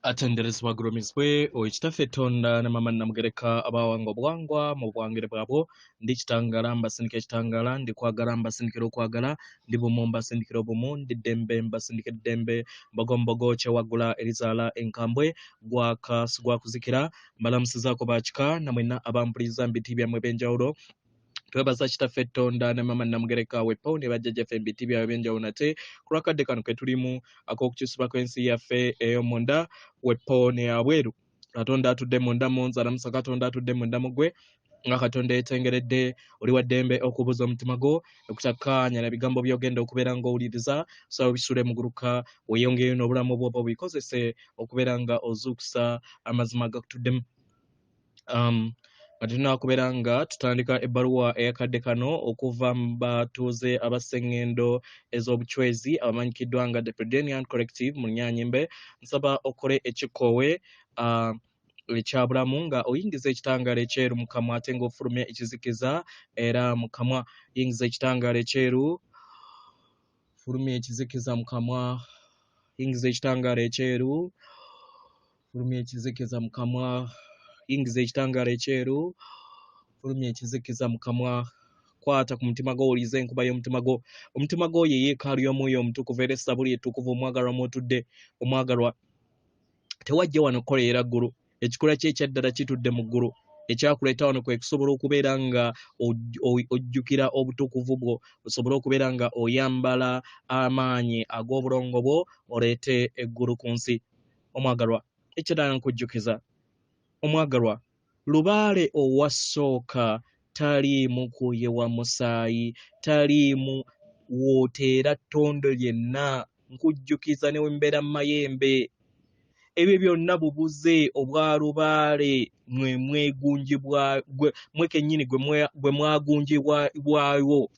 Atenderezebwa agulumizibwe oyo Kitaffe Tonda ne Maama Namugereka abawanga obuwangwa mu buwangire bwabwo. Ndi kitangala mbasindika ekitangala, ndi kwagala mbasindikira okwagala, ndi bumu mbasindikira obumu, ndi ddembe mbasindikira eddembe, mbogo mbogo kyewaggula erizaala enkambwe, gwaka sigwakuzikira. Mbalamusizaako bakika na mwenna abampuliriza mu biti byammwe eby'enjawulo. Twebaza Kitaffe Ttonda ne Maama Namugereka wepo ne bajjajjaffe mu biti byabwe eby'enjawulo nate ku lw'akadde kano ke tulimu ak'okukyusibwa kw'ensi yaffe ey'omunda wepo n'eyabweru. Katonda atudde munda mu nze alamusa Katonda atudde munda mu ggwe nga Katonda yeetengeredde oli wa ddembe okubuuza omutima gwo okutakkaanya na bigambo by'ogenda okubeera ng'owuliriza osaba obisule muguluka weeyongereyo n'obulamu bwo oba obikozese okubeera nga ozuukusa amazima agakutuddemu. Nga tetunakubeera nga tutandika ebbaluwa eyakadde kano okuva mu batuuze abasseŋŋendo ez'obucwezi abamanyikiddwa nga The Predenian Collective mu Lunyanyimbe, nsaba okole ekikoowe ekyabulamu nga oyingiza ekitangaala ekyeru mu kamwa ate ng'ofulumya ekizikiza era mu kamwa. Yingiza ekitangaala ekyeru, fulumya ekizikiza mu kamwa, yingiza ekitangaala ekyeru, fulumya ekizikiza mu kamwa, yingiza ekitangaala ekyeru, fulumya ekizikiza mu kamwa. Kwata ku mutima gwo, owulize enkuba y'omutima gwo. Omutima gwo ye yeekaalu y'omwoyo omutukuvu era essabuli ettukuvu omwagalwa mw'otudde. Omwagalwa, tewajja wano kukolerera ggulu. Ekikula kye ekyaddala kitudde mu ggulu. Ekyakuleeta wano kwe kusobola okubeera nga ojjukira obutukuvu bwo, osobole okubeera nga oyambala amaanyi ag'obulongo bwo oleete eggulu ku nsi. Omwagalwa, ekirala nkujjukiza, omwagalwa, lubaale owasooka taliimu kuyiwa musaayi, taliimu wooteera ttondo lyenna. Nkujjukiza ne bwe mbeera mu mayembe, ebyo byonna bubuze obwa lubaale mwe mwegunjibwa, mwe kennyini gwe mwagunjibwawo,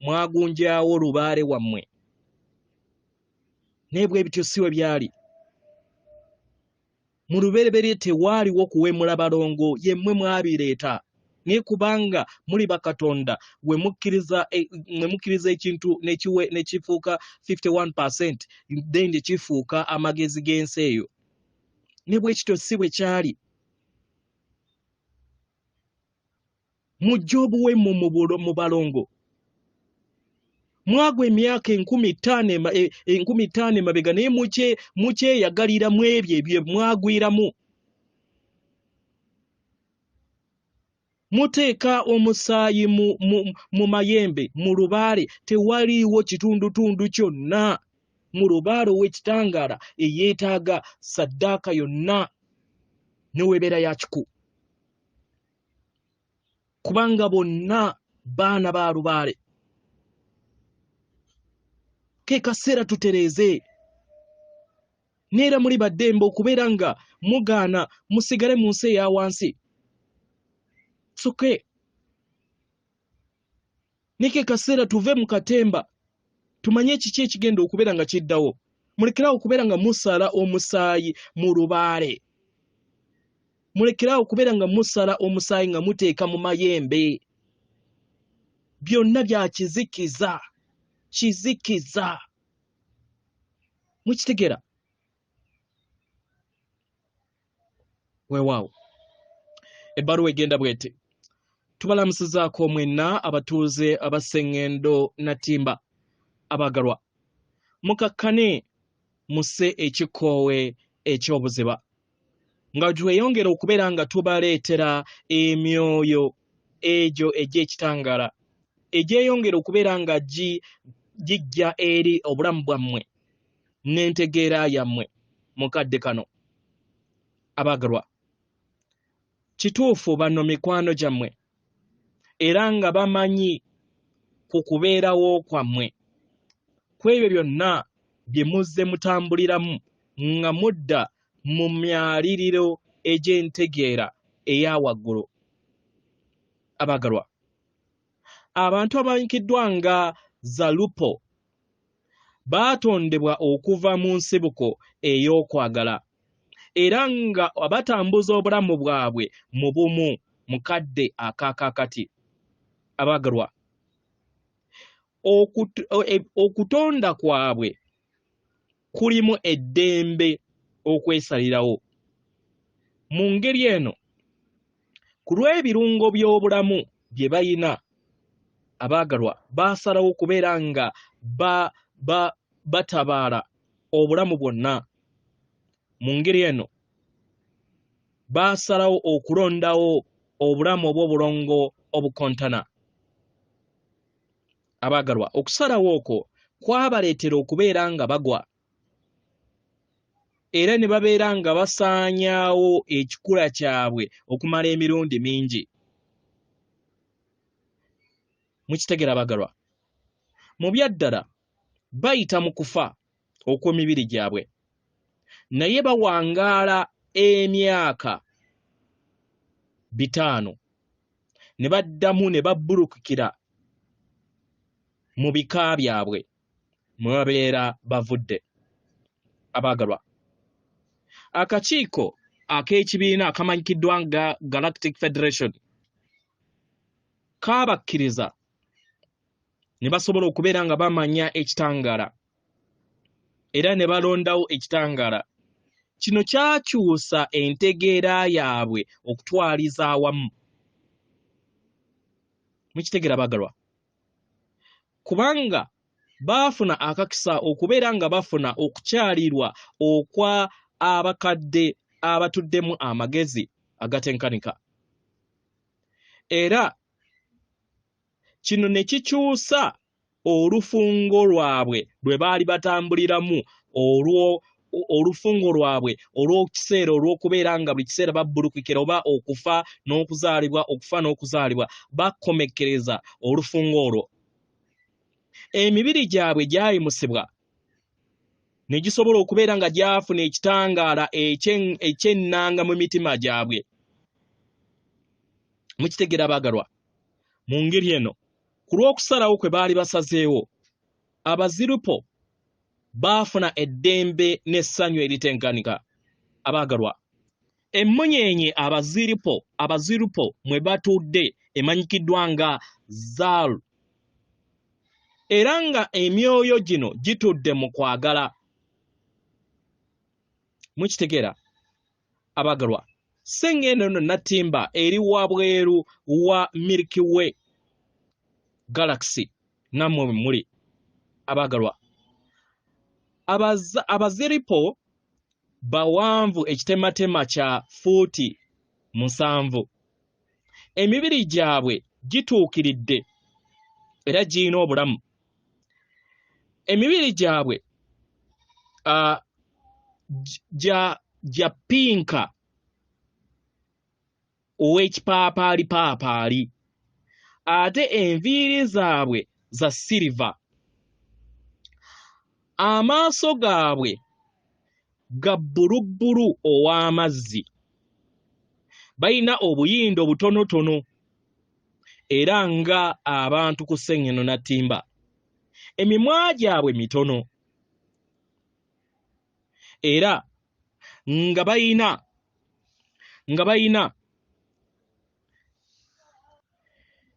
mwagunjawo lubaale wammwe. Naye bwe bityo si bwe byali. Mu lubereberye tewaaliwo kuwemula balongo, ye mmwe mwabireeta. Naye kubanga muli bakatonda, we mukkiriza e, mwe mukkiriza ekintu nekiwe nekifuuka 51%, then ne kifuuka amagezi g'ensi eyo. Ne bwe kityo si bwe kyali. Mujje obuwemu mu balongo. Mwagwa emyaka 5000 emabega, naye mukyeyagalira mu ebyo ebyo mwagwiramu. Muteeka omusaayi mu mayembe, mu lubaale, tewaliiwo kitundutundu kyonna mu lubaale ow'ekitangaala eyeetaaga ssaddaaka yonna ne weebeera ya kiku. Kubanga bonna baana ba lubaale. Ke kaseera tutereeze. Neera muli baddembe okubeera nga mugaana musigale mu nsi eya wansi. Soke. Naye ke kaseera tuve mu katemba tumanye kiki ekigenda okubeera nga kiddawo. Mulekerawo okubeera nga musala omusaayi mu lubaale. Mulekerawo okubeera nga musala omusaayi nga muteeka mu mayembe. Byonna bya kizikiza, kizikiza. Mukitegera? Weewaawo. Ebbaluwa egenda bw'eti. Tubalamusizaako mwenna abatuuze abasseŋŋendo Natimba abaagalwa. Mukakkane musse ekikoowe eky'obuziba. Nga tweyongera okubeera nga tubaleetera emyoyo egyo egy'ekitangaala egyeyongera okubeera nga gijja eri obulamu bwammwe n'entegeera yammwe mu kadde kano. Abaagalwa, kituufu bano mikwano gyammwe era nga bamanyi ku kubeerawo kwammwe ku ebyo byonna bye muzze mutambuliramu nga mudda mu myaliriro egy'entegeera eya waggulu. Abaagalwa, abantu abamanyikiddwa nga Zalupo baatondebwa okuva mu nsibuko ey'okwagala era nga batambuza obulamu bwabwe mu bumu mu kadde akaakaakati. Abaagalwa, okutonda kwabwe kulimu eddembe okwesalirawo. Mu ngeri eno, ku lw'ebirungo by'obulamu bye balina, abaagalwa baasalawo okubeera nga ba, ba, batabaala obulamu bwonna. Mu ngeri eno, baasalawo okulondawo obulamu obw'obulongo obukontana. Abaagalwa, okusalawo okwo kwabaleetera okubeera nga bagwa era ne babeera nga basaanyaawo ekikula kyabwe okumala emirundi mingi. Mukitegera abagalwa? Mu byaddala bayita mu kufa okw'emibiri gyabwe, naye bawangaala emyaka 500 ne baddamu ne babbulukukira mu bika byabwe mwe babeera bavudde. Abaagalwa, akakiiko ak'ekibiina akamanyikiddwa nga Galactic Federation kaabakkiriza ne basobola okubeera nga bamanya ekitangaala era ne balondawo ekitangaala. Kino kyakyusa entegeera yaabwe okutwaliza awamu. Mukitegera bagalwa? Kubanga baafuna akakisa okubeera nga bafuna okukyalirwa okwa abakadde abatuddemu amagezi agatenkanika. Era kino ne kikyusa olufungo lwabwe lwe baali batambuliramu olwo olufungo lwabwe olw'ekiseera olw'okubeera nga buli kiseera babbulukukira oba okufa n'okuzaalibwa, okufa n'okuzaalibwa, bakomekkereza olufungo olwo. Emibiri gyabwe gyayimusibwa ne gisobola okubeera nga gyafuna ekitangaala eky'ennanga mu mitima gyabwe. Mukitegeera abaagalwa? Mu ngeri eno, ku lw'okusalawo kwe baali basazeewo, Abazirupo baafuna eddembe n'essanyu eritenkanika. Abaagalwa, emmunyeenye Abaziripo, Abazirupo mwe batudde emanyikiddwa nga Zal, era nga emyoyo gino gitudde mu kwagala. Mukitegeera abaagalwa? Sengendo eno Nattimba eri wabweru wa Milky Way Galaxy nga mmwe bwe muli abaagalwa. Abaziripo bawanvu ekitematema kya fuuti 7. Emibiri gyabwe gituukiridde era girina obulamu. Emibiri gyabwe gya pinka ow'ekipaapaalipaapaali, ate enviiri zaabwe za siriva. Amaaso gaabwe ga bbulubbulu ow'amazzi. Balina obuyindo butonotono era nga abantu ku sseŋŋeno nattimba. Emimwa gyabwe mitono era nga balina nga balina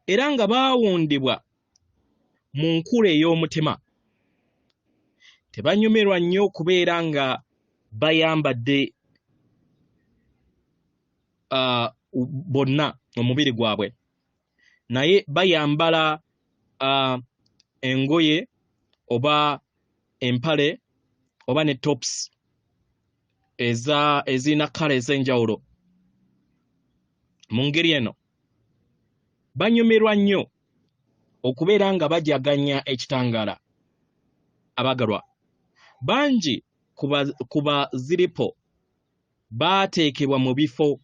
era nga baawundibwa mu nkula ey'omutima. Tebanyumirwa nnyo kubeera nga bayambadde bonna omubiri gwabwe, naye bayambala engoye oba empale oba ne tops ezirina kkala ez'enjawulo. Mu ngeri eno banyumirwa nnyo okubeera nga bajaganya ekitangaala. Abagalwa bangi ku baziripo baateekebwa mu bifo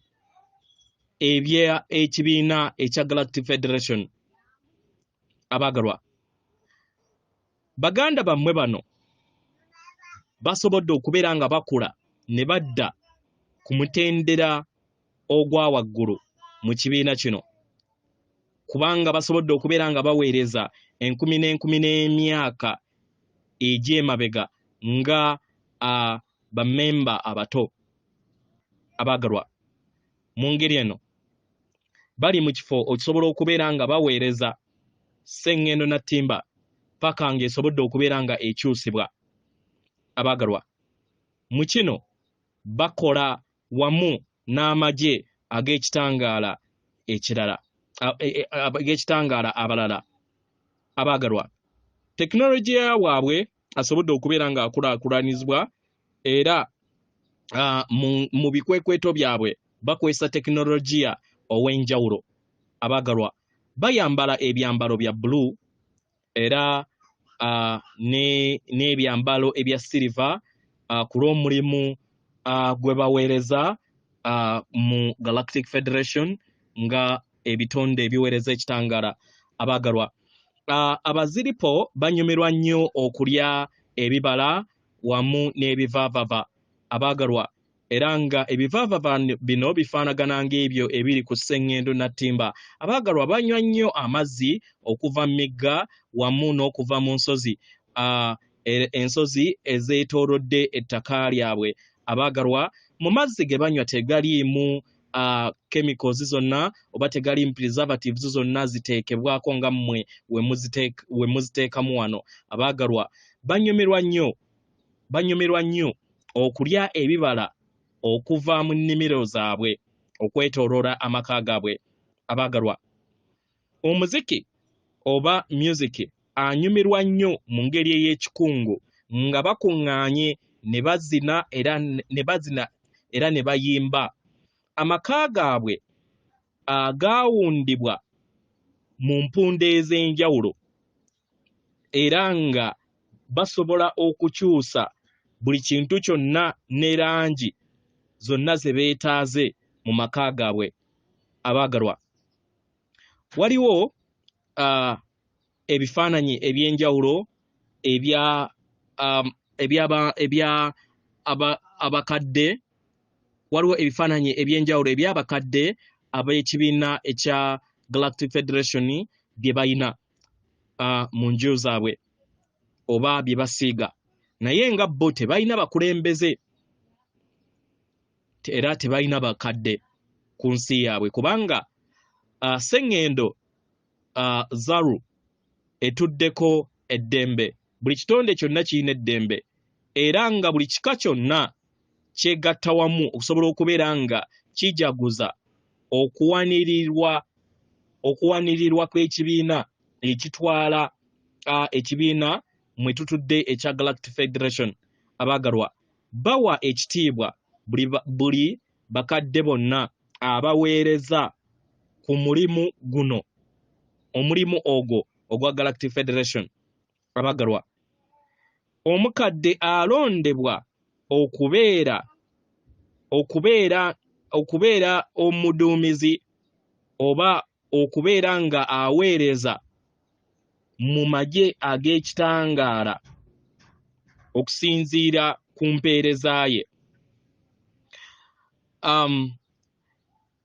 eby'ekibiina ekya Galactic Federation. Abagalwa, baganda bammwe bano basobodde okubeera nga bakula ne badda ku mutendera ogwa waggulu mu kibiina kino, kubanga basobodde okubeera nga baweereza enkumi n'enkumi n'emyaka egy'emabega nga bammemba abato. Abaagalwa, mu ngeri eno bali mu kifo okusobola okubeera nga baweereza Sseŋŋendo Nattimba paka ng'esobodde okubeera nga ekyusibwa. Abaagalwa, mu kino Bakola wamu n'amagye ag'ekitangaala ekirala ag'ekitangaala abalala. Abaagalwa, tekinologiya waabwe asobodde okubeera ng'akulaakulanyizibwa era mu bikwekweto byabwe bakozesa tekinologiya ow'enjawulo. Abaagalwa, bayambala ebyambalo bya bbulu era n'ebyambalo ebya siriva ku lw'omulimu gwe baweereza mu Galactic Federation nga ebitonde ebiweereza ekitangaala. Abaagalwa, Abaziripo banyumirwa nnyo okulya ebibala wamu n'ebivaavava. Abaagalwa, era nga ebivaavava bino bifaanagana ng'ebyo ebiri ku sseŋŋendo nattimba. Abaagalwa, banywa nnyo amazzi okuva mu migga wamu n'okuva mu nsozi, ensozi ezeetoolodde ettaka lyabwe. Abaagalwa, mu mazzi ge banywa tegaliimu chemicals zonna oba tegaliimu preservatives zonna ziteekebwako nga mmwe we muziteekamu wano. Abaagalwa, banyumirwa nnyo okulya ebibala okuva mu nnimiro zaabwe okwetooloola amaka gaabwe. Abaagalwa, omuziki oba music anyumirwa nnyo mu ngeri ey'ekikungu nga bakuŋŋaanye ne bazina era ne bayimba. Amaka gaabwe gaawundibwa mu mpunda ez'enjawulo era nga basobola okukyusa buli kintu kyonna ne langi zonna ze beetaaze mu maka gaabwe. Abaagalwa, waliwo ebifaananyi eby'enjawulo ebya ebyaba ebya abakadde. Waliwo ebifaananyi eby'enjawulo eby'abakadde ab'ekibiina ekya Galactic Federation bye bayina mu nju zaabwe oba bye basiiga, naye nga bo tebalina bakulembeze era tebalina bakadde ku nsi yaabwe, kubanga seŋŋendo Zaru etuddeko eddembe. Buli kitonde kyonna kirina eddembe era nga buli kika kyonna kyegatta wamu okusobola okubeera nga kijaguza okuwanirirwa kw'ekibiina ekitwala ekibiina mwe tutudde ekya Galactic Federation. Abaagalwa, bawa ekitiibwa buli bakadde bonna abaweereza ku mulimu guno, omulimu ogwo ogwa Galactic Federation. Abaagalwa, omukadde alondebwa okubeera omuduumizi oba okubeera nga aweereza mu magye ag'ekitangaala okusinziira ku mpeereza ye.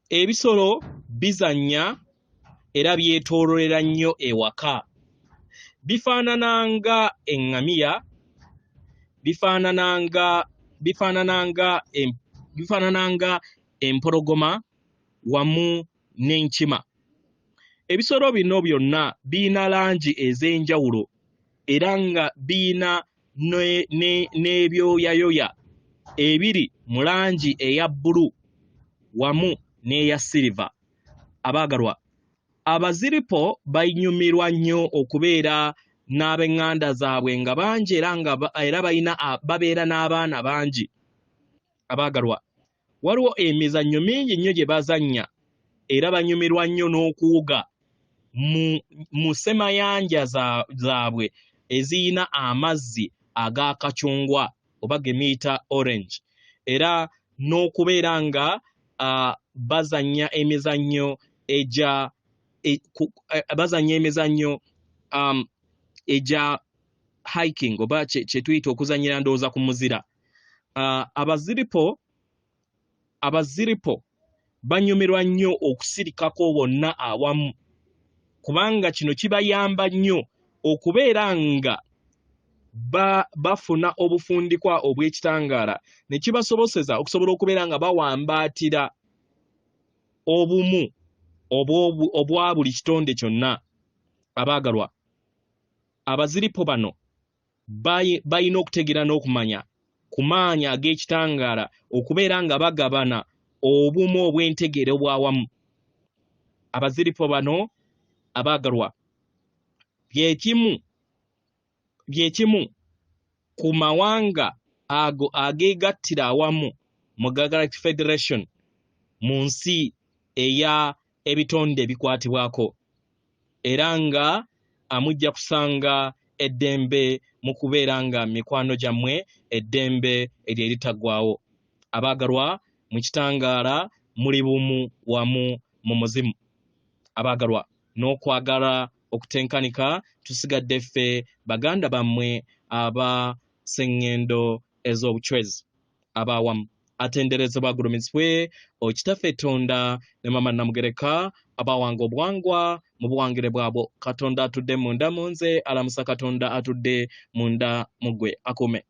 Ebisolo bizannya era byetoololera nnyo ewaka. Bifaanana nga eŋŋamiya, bifaanana nga empologoma wamu n'enkima. Ebisolo bino byonna biyina langi ez'enjawulo era nga biyina n'ebyoyayoya ebiri mu langi eya bbulu wamu n'eya siriva. Abaagalwa, Abaziripo banyumirwa nnyo okubeera n'ab'eŋŋanda zaabwe nga bangi era nga era bayina babeera n'abaana bangi. Abaagalwa, waliwo emizannyo mingi nnyo gye bazannya era banyumirwa nnyo n'okuwuga mu ssemayanja zaabwe eziyina amazzi aga kacungwa oba ge muyita orange, era n'okubeera nga bazannya emizannyo egya hiking oba kye tuyita okuzannyira, ndowooza, ku muzira. Abaziripo banyumirwa nnyo okusirikako bonna awamu, kubanga kino kibayamba nnyo okubeera nga bafuna obufundikwa obw'ekitangaala ne kibasoboseza okusobola okubeera nga bawambaatira obumu obwa buli kitonde kyonna. Abaagalwa, Abaziripo bano balina okutegeera n'okumanya. ku maanyi ag'ekitangaala okubeera nga bagabana obumu obw'entegeera obw'awamu. Abaziripo bano abaagalwa bye kimu ku mawanga ago ageegattira awamu mu Galactic Federation mu nsi eya ebitonde ebikwatibwako, era nga mujja kusanga eddembe mu kubeera nga mikwano gyammwe, eddembe eryo eritaggwaawo. Abaagalwa, mu kitangaala muli bumu wamu mu muzimu. Abaagalwa, n'okwagala okutenkanika, tusigadde ffe baganda bammwe aba sseŋŋendo ez'obucwezi ab'awamu. Atenderezebwa agulumizibwe Okitaffe Tonda ne Maama Namugereka abawanga obuwangwa mu buwangire bwabwo. Katonda atudde munda mu nze alamusa Katonda atudde munda mu ggwe. Akuume.